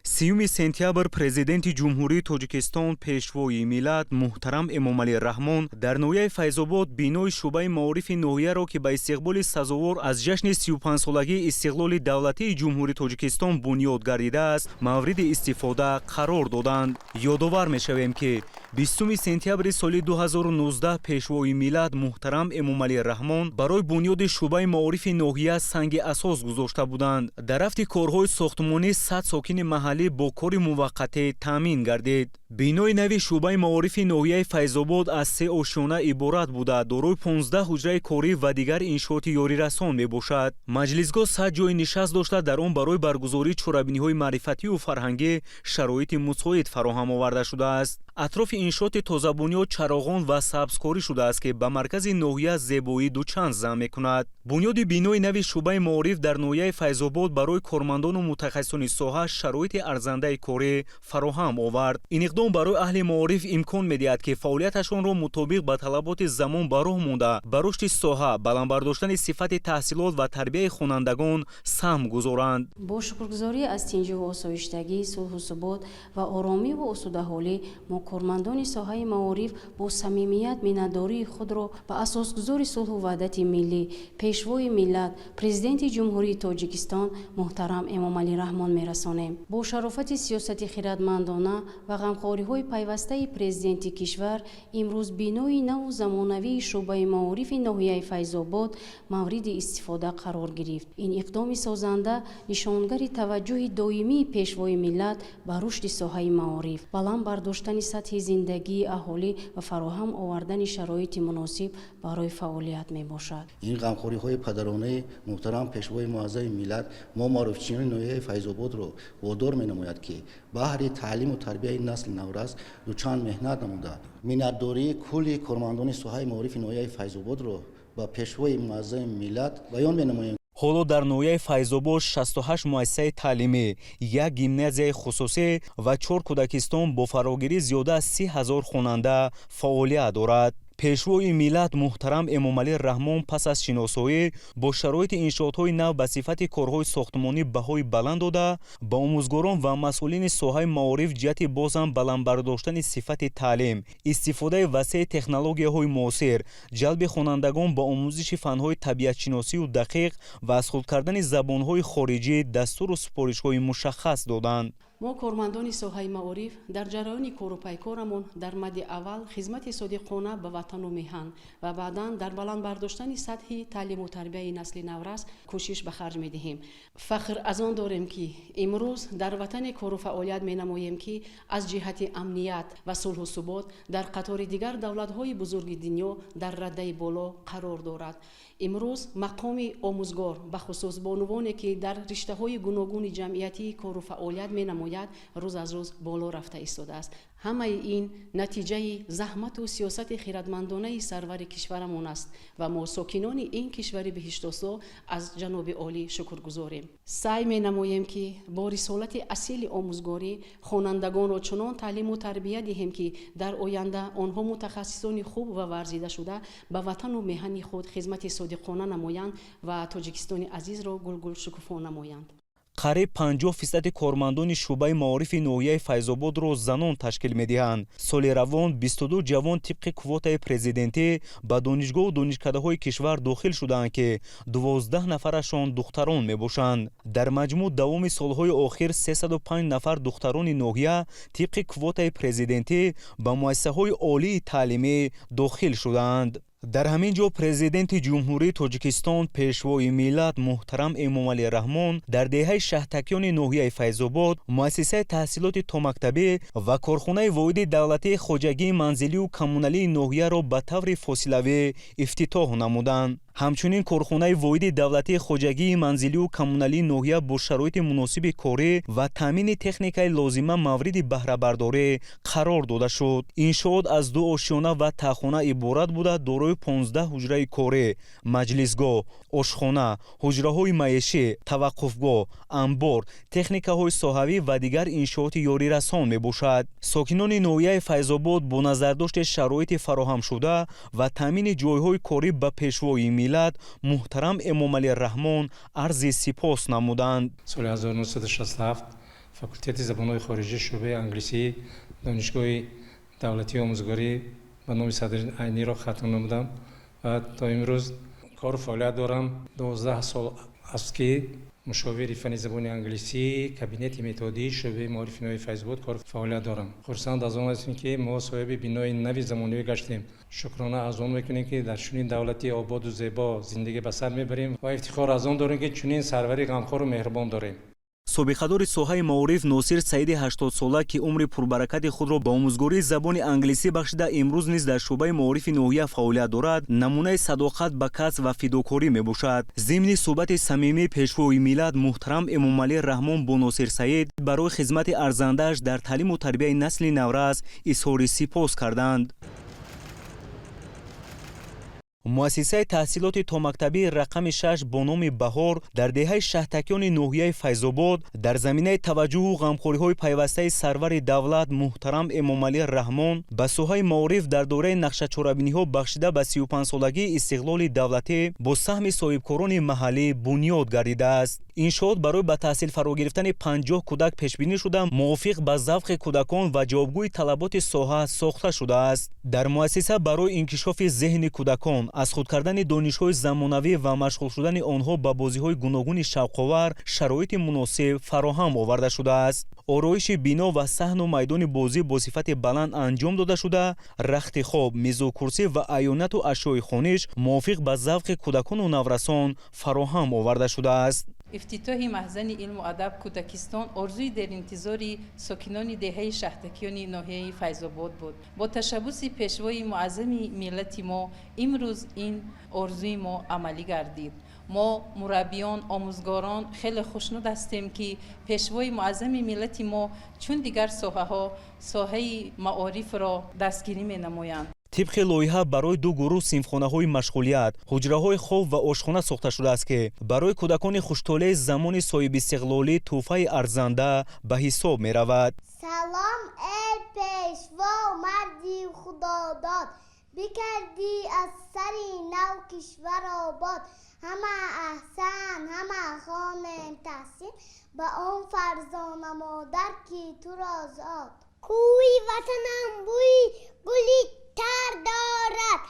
30 сентябр Президенти Ҷумҳурии Тоҷикистон, Пешвои миллат муҳтарам Эмомалӣ Раҳмон дар ноҳияи Файзобод бинои шӯъбаи маорифи ноҳияро, ки ба истиқболи сазовор аз ҷашни 35-солагии истиқлоли давлатии Ҷумҳурии Тоҷикистон бунёд гардидааст, мавриди истифода қарор доданд. Ёдовар мешавем, ки 20 сентябри соли 2019 Пешвои миллат муҳтарам Эмомалӣ Раҳмон барои бунёди шӯъбаи маорифи ноҳия санги асос гузошта буданд. Дар рафти корҳои сохтмонӣ 100 сокини маҳаллӣ бо кори муваққатӣ таъмин гардид. Бинои нави шӯъбаи маорифи ноҳияи Файзобод аз се ошёна иборат буда, дорои 15 ҳуҷраи корӣ ва дигар иншооти ёрирасон мебошад. Маҷлисгоҳ 100 ҷойи нишаст дошта, дар он барои баргузории чорабиниҳои маърифатию фарҳангӣ шароити мусоид фароҳам оварда шудааст. Атрофи иншооти тозабунёд чароғон ва сабзкорӣ шудааст, ки ба маркази ноҳия зебоӣ дучанд зам мекунад. Бунёди бинои нави шӯъбаи маориф дар ноҳияи Файзобод барои кормандону мутахассисони соҳа шароити арзандаи корӣ фароҳам овард. Ин иқдом барои аҳли маориф имкон медиҳад, ки фаъолияташонро мутобиқ ба талаботи замон ба роҳ монда, ба рушди соҳа, баланд бардоштани сифати таҳсилот ва тарбияи хонандагон саҳм гузоранд. Бо шукргузорӣ аз тинҷиву осоиштагӣ, сулҳу субот ва оромиву осудаҳолӣ, мо, кормандони соҳаи маориф, бо самимият миннатдории худро ба асосгузори сулҳу ваҳдати миллӣ, Пешвои миллат, Президенти Ҷумҳурии Тоҷикистон муҳтарам Эмомалӣ Раҳмон мерасонем. Бо шарофати сиёсати хиратмандона ва ғамхориҳои пайвастаи Президенти кишвар имрӯз бинои наву замонавии шӯъбаи маорифи ноҳияи Файзобод мавриди истифода қарор гирифт. Ин иқдоми созанда нишонгари таваҷҷӯҳи доимии Пешвои миллат ба рушди соҳаи маориф, баланд бардоштани сатҳи зиндагии аҳолӣ ва фароҳам овардани шароити муносиб барои фаъолият мебошад. Ин ғамхориҳои падаронаи муҳтарам Пешвои муаззами миллат мо, маорифчиёни ноҳияи Файзободро, водор менамояд, ки баҳри таълиму тарбияи насли наврас дучанд меҳнат намуда, миннатдории кулли кормандони соҳаи маорифи ноҳияи Файзободро ба Пешвои муаззами миллат баён менамоем. Ҳоло дар ноҳияи Файзобод 68 муассисаи таълимӣ, як гимназияи хусусӣ ва чор кӯдакистон бо фарогирии зиёда аз 30 000 хонанда фаъолият дорад. Пешвои миллат муҳтарам Эмомалӣ Раҳмон пас аз шиносоӣ бо шароити иншоотҳои нав ба сифати корҳои сохтмонӣ баҳои баланд дода, ба омӯзгорон ва масъулини соҳаи маориф ҷиҳати бозам баланд бардоштани сифати таълим, истифодаи васеи технологияҳои муосир, ҷалби хонандагон ба омӯзиши фанҳои табиатшиносию дақиқ ва аз худ кардани забонҳои хориҷӣ дастуру супоришҳои мушаххас доданд. Мо, кормандони соҳаи маориф, дар ҷараёни кору пайкорамон дар мадди аввал хизмати содиқона ба ватану меҳан ва баъдан дар баланд бардоштани сатҳи таълиму тарбияи насли наврас кӯшиш ба харҷ медиҳем. Фахр аз он дорем, ки имрӯз дар ватане кору фаъолият менамоем, ки аз ҷиҳати амният ва сулҳу субот дар қатори дигар давлатҳои бузурги дунё дар радаи боло қарор дорад. Имрӯз мақоми омӯзгор, бахусус бонувоне, ки дар риштаҳои гуногуни ҷамъиятӣ кору фаъолият менамояд, рӯз аз рӯз боло рафта истодааст. Ҳамаи ин натиҷаи заҳмату сиёсати хиратмандонаи сарвари кишварамон аст ва мо, сокинони ин кишвари биҳиштосо, аз ҷаноби олӣ шукргузорем. Саъй менамоем, ки бо рисолати асили омӯзгорӣ хонандагонро чунон таълиму тарбия диҳем, ки дар оянда онҳо мутахассисони хуб ва варзида шуда, ба ватану меҳани худ хизмати содиқона намоянд ва Тоҷикистони азизро гулгул шукуфо намоянд. Қариб 50 фисади кормандони шӯъбаи маорифи ноҳияи Файзободро занон ташкил медиҳанд. Соли равон 22 ҷавон тибқи квотаи президентӣ ба донишгоҳу донишкадаҳои кишвар дохил шудаанд, ки 12 нафарашон духтарон мебошанд. Дар маҷмӯъ давоми солҳои охир 305 нафар духтарони ноҳия тибқи квотаи президентӣ ба муассисаҳои олии таълимӣ дохил шудаанд. Дар ҳамин ҷо Президенти Ҷумҳурии Тоҷикистон, Пешвои миллат муҳтарам Эмомалӣ Раҳмон дар деҳаи Шаҳтакёни ноҳияи Файзобод муассисаи таҳсилоти томактабӣ ва корхонаи воҳиди давлатии хоҷагии манзилию коммуналии ноҳияро ба таври фосилавӣ ифтитоҳ намуданд. Ҳамчунин корхонаи воҳиди давлатии хоҷагии манзилию коммуналии ноҳия бо шароити муносиби корӣ ва таъмини техникаи лозима мавриди баҳрабардорӣ қарор дода шуд. Иншоот аз ду ошёна ва таҳхона иборат буда, дорои 15 ҳуҷраи корӣ, маҷлисгоҳ, ошхона, ҳуҷраҳои маишӣ, таваққуфгоҳ, анбор, техникаҳои соҳавӣ ва дигар иншооти ёрирасон мебошад. Сокинони ноҳияи Файзобод бо назардошти шароити фароҳамшуда ва таъмини ҷойҳои корӣ ба Пешвои миллат муҳтарам Эмомалӣ Раҳмон арзи сипос намуданд. Соли 1967 Факултети забонҳои хориҷӣ, шӯъбаи англисии Донишгоҳи давлатии омӯзгорӣ ба номи Садриддин Айниро хатм намудам ва то имрӯз кору фаъолият дорам. 12 сол аст, ки мушовири фанни забони англисӣ, кабинети методии шӯъбаи маорифи ноҳияи Файзобод кор фаъолият дорам. Хурсанд аз он ҳастем, ки мо соҳиби бинои нави замонавӣ гаштем. Шукрона аз он мекунем, ки дар чунин давлати ободу зебо зиндагӣ ба сар мебарем ва ифтихор аз он дорем, ки чунин сарвари ғамхору меҳрубон дорем. Собиқадори соҳаи маориф Носир Саиди 80-сола, ки умри пурбаракати худро ба омӯзгории забони англисӣ бахшида, имрӯз низ дар шӯъбаи маорифи ноҳия фаъолият дорад, намунаи садоқат ба касб ва фидокорӣ мебошад. Зимни суҳбати самимии Пешвои миллат муҳтарам Эмомалӣ Раҳмон бо Носир Саид барои хизмати арзандааш дар таълиму тарбияи насли наврас изҳори сипос карданд. Муассисаи таҳсилоти томактабии рақами 6 бо номи Баҳор дар деҳаи Шаҳтакёни ноҳияи Файзобод дар заминаи таваҷҷӯҳу ғамхориҳои пайвастаи сарвари давлат муҳтарам Эмомалӣ Раҳмон ба соҳаи маориф дар доираи нақшачорабиниҳо бахшида ба 35-солагии истиқлоли давлатӣ бо саҳми соҳибкорони маҳаллӣ бунёд гардидааст. Иншоот барои ба таҳсил фаро гирифтани 50 кӯдак пешбинӣ шуда, мувофиқ ба завқи кӯдакон ва ҷавобгӯи талаботи соҳа сохта шудааст. Дар муассиса барои инкишофи зеҳни кӯдакон, аз худ кардани донишҳои замонавӣ ва машғул шудани онҳо ба бозиҳои гуногуни шавқовар шароити муносиб фароҳам оварда шудааст. Ороиши бино ва саҳну майдони бозӣ бо сифати баланд анҷом дода шуда, рахти хоб, мизу курсӣ ва аёнату ашёи хониш мувофиқ ба завқи кӯдакону наврасон фароҳам оварда шудааст. Ифтитоҳи маҳзани илму адаб кӯдакистон орзуи деринтизори сокинони деҳаи Шаҳтакиёни ноҳияи Файзобод буд. Бо ташаббуси Пешвои муаззами миллати мо имрӯз ин орзуи мо амалӣ гардид. Мо, мураббиён, омӯзгорон, хеле хушнуд ҳастем, ки Пешвои муаззами миллати мо чун дигар соҳаҳо соҳаи маорифро дастгирӣ менамоянд. Тибқи лоиҳа барои ду гурӯҳ синфхонаҳои машғулият, ҳуҷраҳои хоб ва ошхона сохта шудааст, ки барои кӯдакони хуштолеи замони соҳибистиқлолӣ тӯҳфаи арзанда ба ҳисоб меравад. Салом, эй Пешво, марди худодод, бикардӣ аз сари нав кишвар обод. Ҳама аҳсан, ҳама хонем таҳсин ба он фарзона модар, ки туро зод. Кӯи ватанам бӯи гули тар дорад,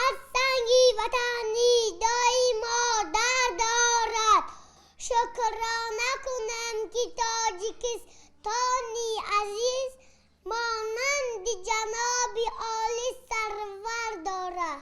аз санги ватан нидои модар дорад. Шукрона кунам, ки Тоҷикистони азиз монанди ҷаноби олӣ сарвар дорад.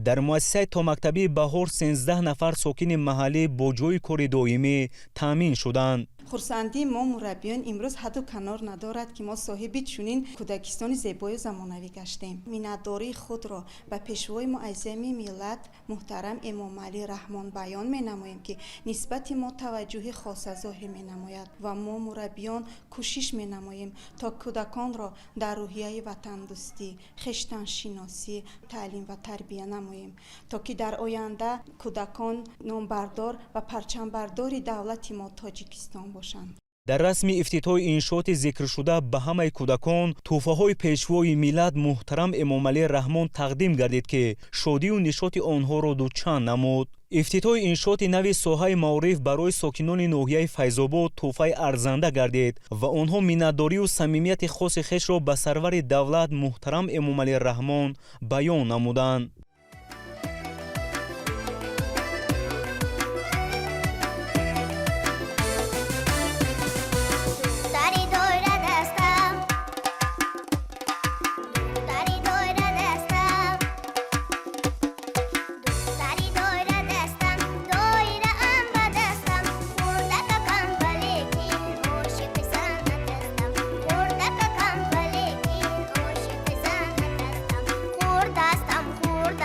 Дар муассисаи томактабии Баҳор 13 нафар сокини маҳаллӣ бо ҷойи кори доимӣ таъмин шуданд. Хурсандии мо, мураббиён, имрӯз ҳадду канор надорад, ки мо соҳиби чунин кӯдакистони зебою замонавӣ гаштем. Миннатдории худро ба Пешвои муаззами миллат муҳтарам Эмомалӣ Раҳмон баён менамоем, ки нисбати мо таваҷҷӯҳи хоса зоҳир менамояд, ва мо, мураббиён, кӯшиш менамоем, то кӯдаконро дар рӯҳияи ватандӯстӣ, хештаншиносӣ таълим ва тарбия намоем, то ки дар оянда кӯдакон номбардор ва парчамбардори давлати мо Тоҷикистон бошанд. Дар расми ифтитоҳи иншооти зикршуда ба ҳамаи кӯдакон тӯҳфаҳои Пешвои миллат муҳтарам Эмомалӣ Раҳмон тақдим гардид, ки шодию нишоти онҳоро дучанд намуд. Ифтитоҳи иншооти нави соҳаи маориф барои сокинони ноҳияи Файзобод тӯҳфаи арзанда гардид ва онҳо миннатдорию самимияти хоси хешро ба сарвари давлат муҳтарам Эмомалӣ Раҳмон баён намуданд. Духтари доира дастам, духтари доира дастам, духтари доира дастам, доираам ба дастам, хурдакакам, валекин ошиқи санъат ҳастам, хурдакакам, валекин ошиқи санъат ҳастам, хурдастам, хурд.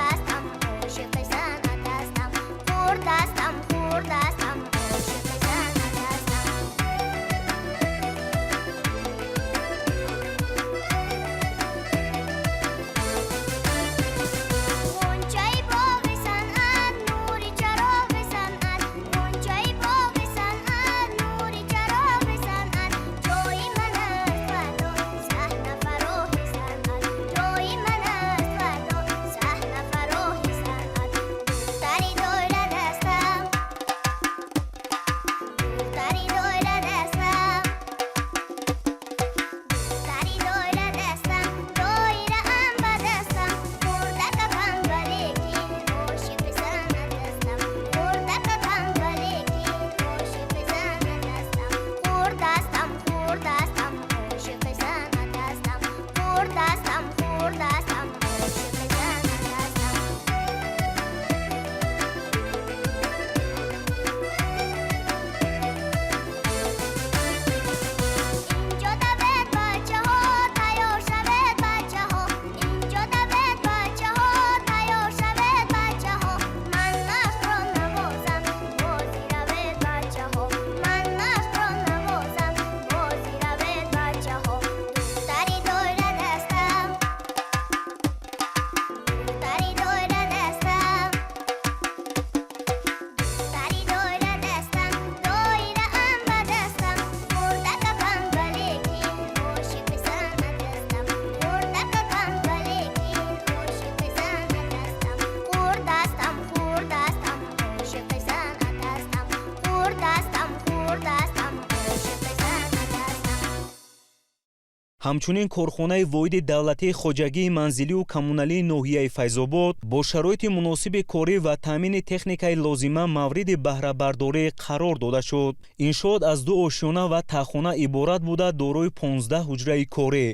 Ҳамчунин корхонаи воҳиди давлатии хоҷагии манзилию коммуналии ноҳияи Файзобод бо шароити муносиби корӣ ва таъмини техникаи лозима мавриди баҳрабардорӣ қарор дода шуд. Иншоот аз ду ошёна ва таҳхона иборат буда, дорои 15 ҳуҷраи корӣ,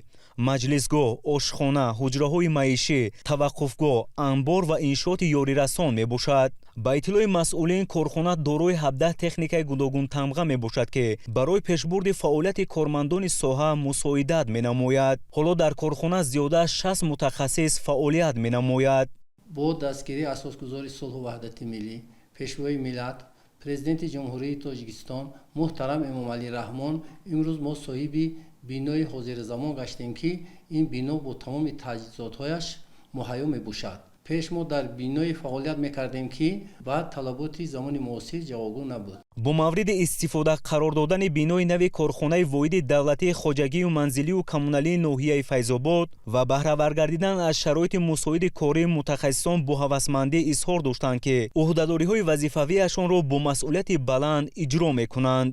маҷлисгоҳ, ошхона, ҳуҷраҳои маишӣ, таваққуфгоҳ, анбор ва иншооти ёрирасон мебошад. Ба иттилои масъулин, корхона дорои 17 техникаи гуногунтамға мебошад, ки барои пешбурди фаъолияти кормандони соҳа мусоидат менамояд. Ҳоло дар корхона зиёда аз 60 мутахассис фаъолият менамояд. Бо дастгирии Асосгузори сулҳу ваҳдати миллӣ, Пешвои миллат, Президенти Ҷумҳурии Тоҷикистон муҳтарам Эмомалӣ Раҳмон имрӯз мо соҳиби бинои ҳозиразамон гаштем, ки ин бино бо тамоми таҷҳизотҳояш муҳайё мебошад. Пеш мо дар биное фаъолият мекардем, ки ба талаботи замони муосир ҷавобгӯ набуд. Бо мавриди истифода қарор додани бинои нави корхонаи воҳиди давлатии хоҷагию манзилию коммуналии ноҳияи Файзобод ва баҳравар гардидан аз шароити мусоиди корӣ, мутахассисон бо ҳавасмандӣ изҳор доштанд, ки ӯҳдадориҳои вазифавиашонро бо масъулияти баланд иҷро мекунанд.